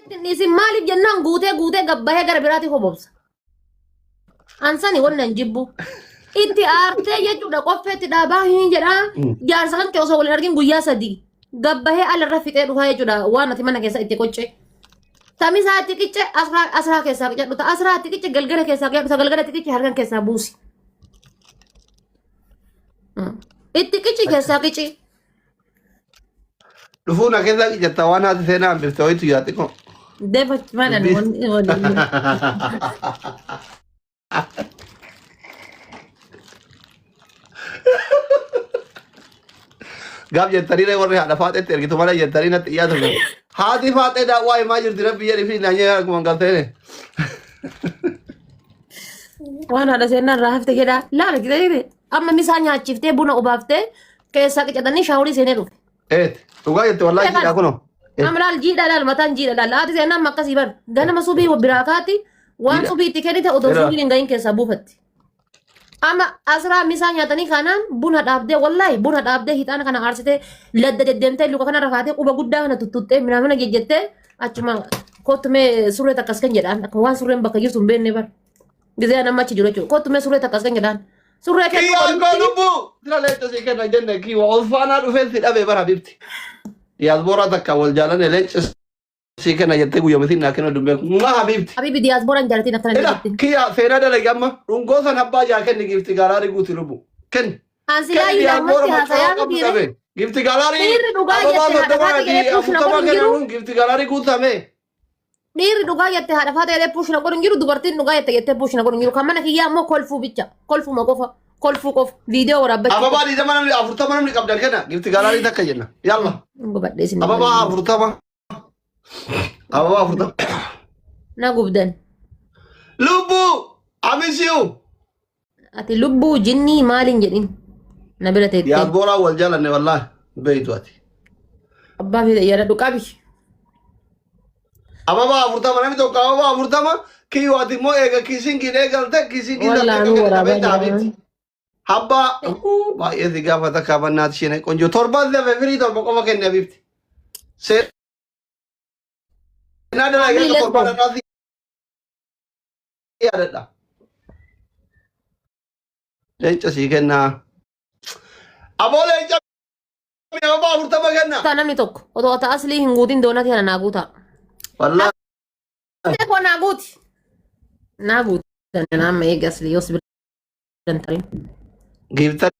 Isin maaliif jennaan guutee guutee gabbahee gara biraatti hobobsa. Ansani wanna hin jibbu. Itti aartee jechuudha qoffeetti dhaabaa hin jedhaa. Jaarsa kan kee osoo waliin argin guyyaa 3 gabbahee alarra fixee dhufaa jechuudha waan ati mana keessa itti qoccee. Tamisaa itti qicce asraa asraa keessaa qicadhu ta asraa itti qicce galgala keessaa qicadhu ta galgala itti qicce halkan keessaa buusi. Itti qici keessaa qici. Dhufuu na keessaa qicatta waan haati seenaa hambifte wayitu yaa xiqqoo. Deefa malan Dubbii. wanni waliin. Gaaf jettanii ree warri haadha faaxeetti ergitu malee jettanii natti iyyaa turte. Haati faaxee daawwaa himaa jirti rabbi jedhi fi naanyee akkuma galteene. Waan haadha seenaa irraa hafte jedhaa. Laala jedhee amma misaa nyaachiftee buna obaaftee keessaa qicatanii shaaworii seenee dhufe. Eet dhugaa jette wallaahi jiidhaa kunoo. Amma laal jiidha laal mataan jiidha laal haati seenaa amma akkasii bar ganama subii biraa kaati waan Jiidha. subii itti kennite odoo Jira. subiin hin gahin keessaa buufatti. Amma asraa misaa nyaatanii kanaan buna dhaabdee wallaahi buna dhaabdee hixaana kana aarsitee ladda deddeemtee luka kana rafaatee quba guddaa kana tuttuttee minaamina jejjettee achuma kottu mee surree takkas kan jedhaan akka waan surreen bakka jirtu hin beekne bar. Gizee nama achi jiru jechuudha. Kottu mee surree takkas kan jedhaan. Surree kennuu Kiyyaan koo walitti lubbuu! Sira leenca sii kenna jenne kiyya ol faanaa dhufee si dhabe bara bifti. Diyaasbooraa takka wal jaalanne leenca sii kenna jettee guyyaa mitiin naa kennu dubbee maa habiibti. Habibi diyaasbooraan jaalatiin akkana Ila jetti. kiyya seenaa dalagi amma dhungoo san abbaa jaa kenni gifti gaalaarii guuti lubbu. Kenni. An silaa Kenni ilaamatti diyaasboora maccaa haasayaa qabdu miti ree. dhabe. Gifti gaalaarii Dhiirri dhugaa ababaa jette haadha 30 faate fi jedhee puushna 40 godhu hin jiru. kennamuun gifti gaalaarii guutame. Dhiirri dhugaa jette haadha faate jedhee puushna godhu hin jiru. Dubartiin dhugaa jette jettee puushna godhu hin jiru. Kan mana kiyyaa immoo kolfuu bicha. Kolfuma qofa. Kolfuu qofa. Viidiyoo waraabbachuu Ababaa qofa. 20 namni 40 namni qabdan kenna gifti gaalaarii takka jenna. Yalla. Gubadhee isin Ababaa 40. Ababaa 40. Na gubdan. Lubbuu amisiyu. Ati lubbuu jinnii maaliin jedhin na bira teettee. Diyaasbooraa wal jaalanne wallaahi beeytu ati. Abbaa fi yaadadhu qabi. Ababaa 40 namni tokko ababaa 40 kiyyoo ati immoo eega kiisingiin eegalte kiisingiin Wallaa daftee nu akka waraabaa beekta jira. habiibti. Habbaa baay'ee si gaafata kaabannaati isheen qonjoo torban lafe firii 7 qofa kenne habiibti. Seenaa Family dalagaa let's go. torban irraa si yaadadha. Leenca sii kennaa. Aboo leenca ababaa 40 kenna. Guutaa namni tokko otoo ata aslii hin guutin doonatii kana naa guutaa. Wallaahi. Asli koo naa guuti. Naa guuti. Amma eega aslii yoo si bira hin tarin. Giiftarri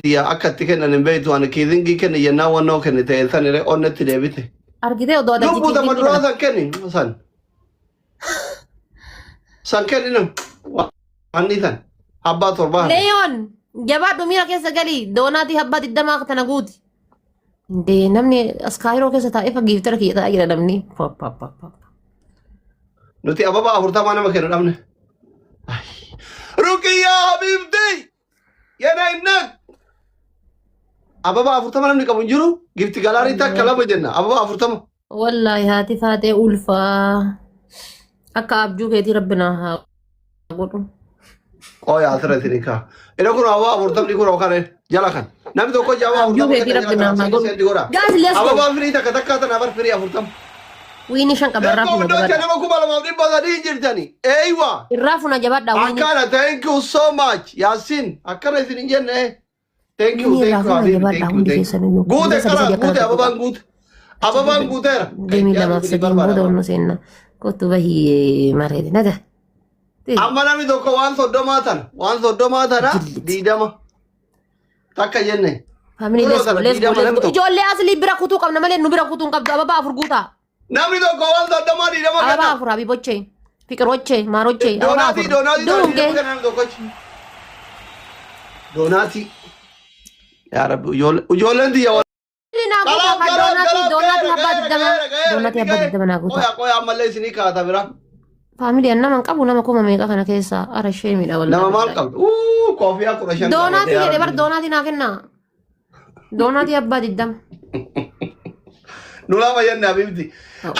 tiyya akka itti kennan hin beektu ani kiizingii kenni jennaan wannoo kenni ta'e san iree onnetti deebite. Argitee odoo ata Lubbuu tama kiizingii duraa kana. san kenni san. San kenni nam. Wanni san. Abbaa 7 hafe. Leeyoon jabaadhu miira keessa galii doonaatii abbaa 20 tana guuti. Indee namni as kaayiroo keessa taa'ee fa giiftara kiyya taa'aa jira namni. Pa, pa, pa, pa. Nuti ababaa 40 nama kennu dhabne. Ruqiyyaa Habiibti! Yana innan! Ababaa 40 namni qabu hin jiru. Gifti galaarii takka lama jenna. Ababaa 40. Wallaahi haati faatee ulfaa. Akka abjuu keetii rabbi naa haa godhu. Qoya asirra isin kaa. Ina kun ababaa 40 kun kan jala kan. Namni tokko jabaa Abjuu 40 keetii kenna rabbi jala naa kan. haa Sendi godhu. sendi godha. Guys, let's go. Ababaa firii takka takka tana bar firii 40. Wiini 5 qaba irraa Let's go funa hundocha jabaadha. nama 2300 jirtani. Eeywa. Irraa funa jabaadha wiini. Akkana thank you so much Yasin. Akkana isin hin jenne. Thank you Wiini thank irraa you funa Habibi jabaadha thank you hundi thank you. keessan iyyuu. Guute Guyyaa 3 qara 3 akkana guute tokko ababaan guute. Ababaan guuteera. Deemii Yaadni lamaaf isin sadiin barbaada booda bara. onnoo seenna. Kottu bahii mareedi naga. Amma namni tokko waan 30 tana waan 30 tana Jillit. 20 takka jenne. Family Kunoo let's go tana let's go 20 let's namni go. tokko. Ijoollee aslii bira kutuu qabna malee nu bira kutuu hin qabdu. Ababaa 4 guutaa. Namni tokko waan 30 20 Ababaa kenna. 4 Habibochee. Fiqirochee Maarochee. Ababaa Doonaatii 4. doonaatii tana Duungee. 20 kenna namni tokkochi. Doonaatii. Yaa Rabbi ijoolleen tiyya Naa guutaa Kalaaf kan kalaaf doonaatii kalaaf doonaatii gaheera abbaa gaheera 20. gaheera gaheera Doonaatii inni abbaa gaheera. 20 naa guutaa. Qoya qoya ammallee isinii kaata bira. Faamilii an nama hin qabu nama kuma meeqa kana keessa ara ishee miidha Nama wallaahi maal billaahi. qabdu? Uu koofiyaa 15 qabatee Doonaatii yaa jedhe bar Rabbi. doonaatii naa kennaa. Doonaatii abbaa 20. Nu lama jenne habibti.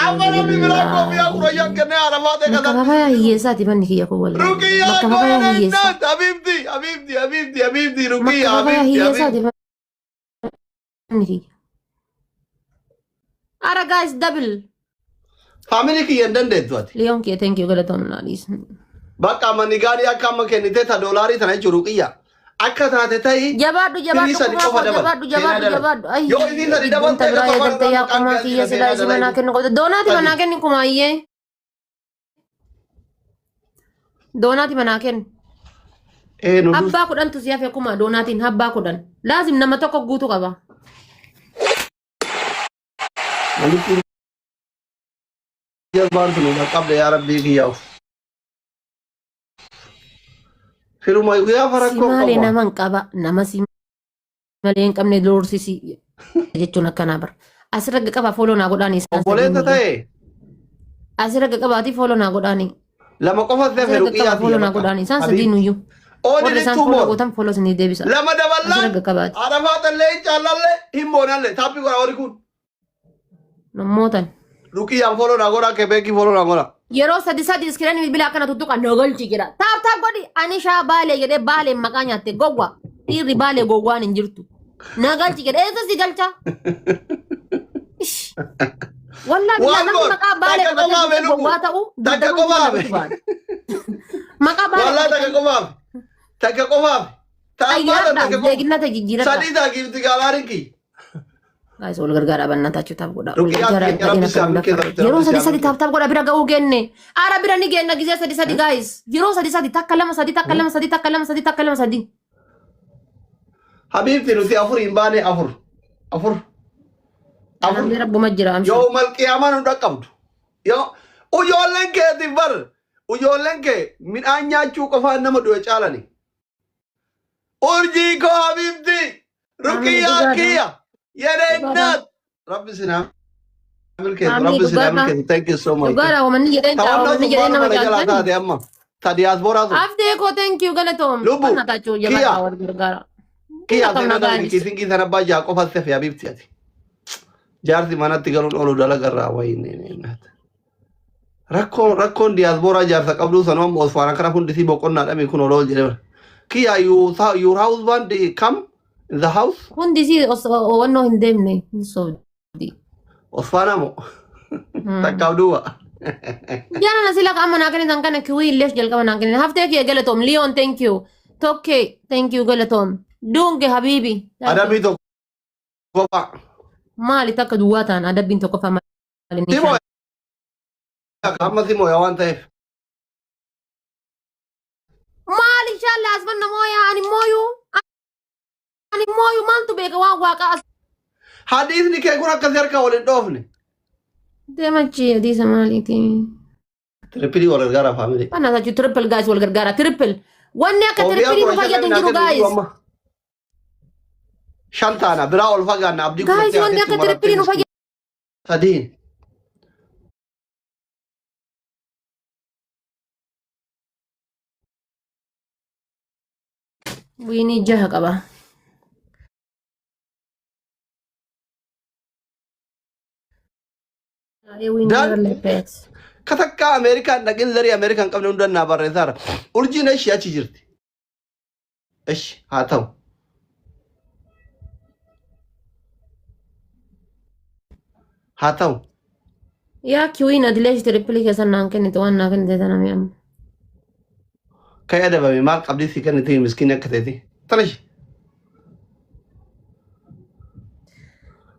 Amma namni biraa koofiyaa 15 kennee haadha faatee Bakka katabdi. fafayaa hiyyeessaati manni kiyya kun wallaahi. Ruqiyyaa Bakka fafayaa goona hiyyeessaa. innaat habibti habibti habibti habibti Bakka ruqiyyaa fafayaa habibti hiyyeessaati habibti. manni kiyya. guys, double. Faamilii kiyya hin dandeettu ati. Liyoon kee thank you galatoon naadhiis. Bakka manni gaarii akka amma kennitee ta doolaarii tana jechuun ruqiyya. Akka taate ta'i Jabaadhu firii jabaadhu sadi kumaa qofa koo dabal. jabaadhu Seenaa jabaadhu dabal. jabaadhu. Ayyi Yoo isiin sadi iddoon dabalte ta biraa akka eegalte afaan yaa maqaan kumaa kee kiyya asii silaa seenaa isi manaa dalagdu. kennu qabda. Doonaati manaa Sadi. kenni kumaayyee. Doonaati manaa kenni. Ee nu dursa. Abbaa kudhantu si hafe kuma doonaatiin abbaa kudhan. Laazim nama tokko guutuu qaba. Namitti jabaan sun dhaqqabde yaa rabbii kiyya. Firuma guyyaa Si farakkoo malee qabu. nama hin qaba nama si malee hin qabne loorsisi jechuun akkanaa bara. Asirra qaba fooloo naa godhaanii isaan sadiin Obboleessa iyyuu. ta'e Asirra qabaati fooloo naa godhaanii. lama qofa sefe Asirra ruqiyyaa qaba tiyya fooloo naa bakka. godhaanii isaan Habiib. sadiin iyyuu. Ooni Warri isaan littuu fooloo moor. gootan fooloo isinii deebisa. Lama daballaan Asirra qabaati. arafaatallee hin caallallee hin boonallee taappii godha warri kun. Nammootan. Ruqiyyaan fooloo naa godhaa kebeekii fooloo naa godhaa. Yeroo sadi sadi iskiriinii bilbila akkana tuttuqa na galchi jedha. Taap taap godhi ani shaa baalee jedhee baaleen maqaa nyaatte gowwa. Dhiirri baalee gowwaan hin jirtu. Na galchi jedhe eessa si galcha? Ish. Wallaa billaa Waan namni goon maqaa baalee takka qabatee qofaaf dhufee lubbu gowwaa ta'u takka dugda qofaaf nama dhufaadha. Maqaa baalee wallaa takka qabatanii qofaaf takka qofaaf taappaatan xayyaadha takka qofa jeeginata jijjiiradha. sadii taa giifti gaalaariin kiyya. Guys, wal gargaaraa bannataachuu taap godha. Wal Ruqiyyaa gargaaraa keenya hin rabbi ta'in si akka nu haa laffarre. milkeessu Yeroo rabbi si sadi haa sadi taap milkeessu. taap godha bira ga'uu geenne. Ara bira ni geenna gizee sadi sadi guys. Yeroo sadi sadi takka lama sadi takka lama sadi takka lama sadi takka lama sadi. Habiibti nuti afur hin baane afur afur afur Anamni rabbuma jira amshir. yoo malqiyaamaa nu dhaqqabdu yoo ijoolleen keetiif bar ijoolleen kee midhaan nyaachuu qofaan nama du'e caalani. Urjii koo habiibti Amin ruqiyyaa dhugaadha. kiyya yeree Dhugaadha. naat rabbi sin haa milkeessu Amin rabbi sin haa dhugaadha. milkeessu thank you so much. Dhugaadha wamanni jedheen caa Tawannoo wamanni sun jedheen waan nama mana jalaa caaltani. taate amma ta diyaasporaa sun Aftee koo thank you galatoom. lubbu Bannataachuu kiyya jabaadhaa wal gargaara. kiyya Akkam seenaa nagaa darbi kiisinkii sana abbaa jaa qofa sefe habiibti ati. Jaarsi manatti galuun oolu dalagarraa wayiin rakkoon rakkoon diyaasporaa jaarsa qabduu sanuu amma osfaana kana hundisii boqonnaa dhami kun oloo jedhama. Kiyya you your husband come in the house Hundi isii osoo wannoo hin deemne hin soobdi. Osfaana moo takkaaf duwwa. Jaana na sila amma naa kennitan kana kiwii illee jalqaba naa kennitan. Haftee kiyya galatoom. Liyoon thank you. Tokkee thank you galatoom. Duunge habiibi. Thank you. Adabbii tokkoffaa. Maali takka duwwaa ta'an adabbiin tokkoffaa maali ni Simoo shan. amma simoo yaa waan ta'eef. Maali inshallah asfanna mooyaa ani mooyuu ani mooyuu maaltu beeka waan waaqaa as. Hadiisni kee kun akkasii harkaa wal hin dhoofne. Deemachi hadiisa maaliiti? Trippilii wal gargaara faamilii. Kana jechuun triple guys wal gargaara triple. Wanni akka Hoobiyaa triple nu kudha fayyadu shan hin jiru naa kennu guys. amma. Shan taana biraa ol fagaanna abdii Guys kutattee wanni hateetti akka marattee triple nu miskiina. fayyadu. Sadiin. Wiinii jaha qaba. Daan ka takka Ameerikaan dhaqin zarii Ameerikaan qabne hundaan naa barreessaara. Urjiin eshi achi jirti. Eshi haa ta'u. Haa ta'u. Yaa kiwiin adileesh tirippilii keessan naan kennite waan naa kennite tana mi'amma. Kan adabame maal qabdii si kennite miskiin akka ta'eeti. Tanashi.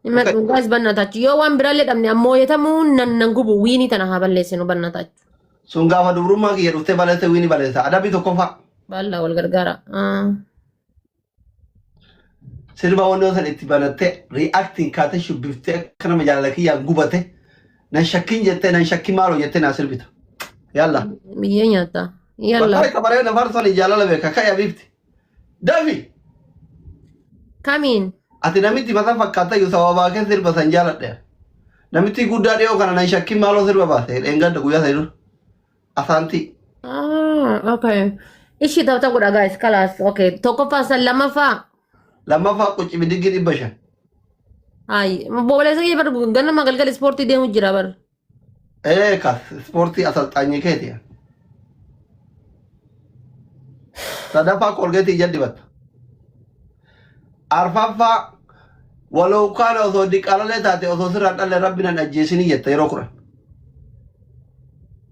Himadhu guys bannataachu yoo waan biraallee dhabne ammoo yetamuu nan nan gubu wiinii tana haa balleessinu bannataachu. Sun gaafa dubrummaa kiyya dhuftee balleesse wiini balleessa. Adabbii tokkoffaa. Baallaa wal gargaara. Sirba wannoo san itti banattee reacting kaatee shubbiftee akka nama jaalala kiyyaan gubate nan shakkin jettee nan shakkin maaloo jettee naa sirbita. Yalla. Biyyee nyaata. Yalla. Bakka kabaree nafar sani jaalala beeka ka'e abiibti. Dafi. Kamiin? Ati namitti mata fakkaata iyyuu sababaa kee sirba san jaaladhe. Namitti guddaa dhiyoo kana nan shakkin maaloo sirba baase dheengadda guyyaa sadi dura. Asaantii. Ah, okay. Ishii tapha godha guys, kalaas. Okay. Tokkoffaa san lammaffaa. Lammaffaa qucci bidiggi 500. Ay, obboleessa kiyya bar ganama galgala ispoortii deemu jira bar. Ee kas ispoortii asalxaanyii keeti. Sadaffaa kolgeetii ija dibatta. Arfaffaa Waloo kaana osoo diqaalalee taate osoo sirraan dhalle rabbi nan ajjeesinii jetta yeroo 10.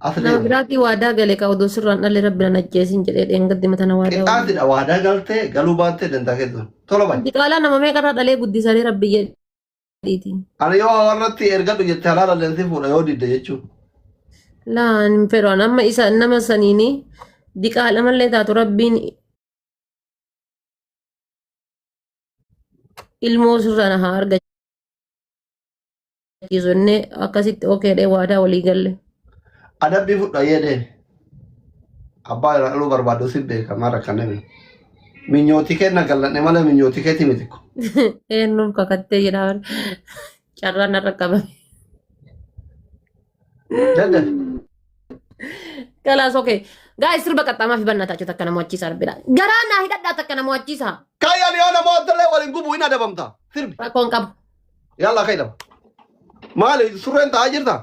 As Nama deemi. biraatii waadaa gale ka odoo sirraan dhalle rabbi nan ajjeesin jedhee dheengaddi matana waadaa waliin. Qixaatidha waadaa galtee galuu baattee dantaa keessan. Tola bayi. Diqaalaa nama meeqarraa dhalee guddisanii rabbi jedhiiti. Ani yoo hawarratti ergadhu jette halaala leensi fuudha yoo didde jechuun. Laa hin fedhu ani amma isa nama saniini diqaala mallee taatu rabbiin ilmoo sirraa na haa argachiisu inni akkasitti okeedhee waadaa walii galle. Adabbii fudha jedhe. Abbaa irraa dhaluu barbaadu si beeka maal rakkanne. Minyootii kenna galladhe malee minyootii keeti miti. Eenyuuf kakattee jedhaa carraan narra qabame. Dadda. Kalaas okee. Gaa'is sirba qaxxaamaa fi bannaa taachuu takka nama wachiisa arbidha. Garaa naa hidhadhaa takka nama wachiisa. Kayyaan yoo namoota illee waliin gubu hin adabamta. Sirbi. Rakkoon qabu. Yalla kai lama. Maali surreen ta'aa jirta?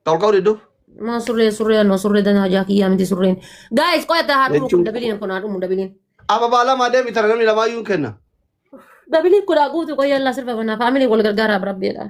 Qalqaw diddu. Maa surree surree anoo surree danaa hajaa kiyyaa miti surreen. Gaa'is qoyata haa dhumu kun Jechuun dabiliin kun haa dhumu dabiliin. ababaa lama deemi tana namni lamaayyuu hin kenna. Dabiliin kun haa guutu qoyya allaa sirba banaa faamilii wal gargaaraa rabbiidha.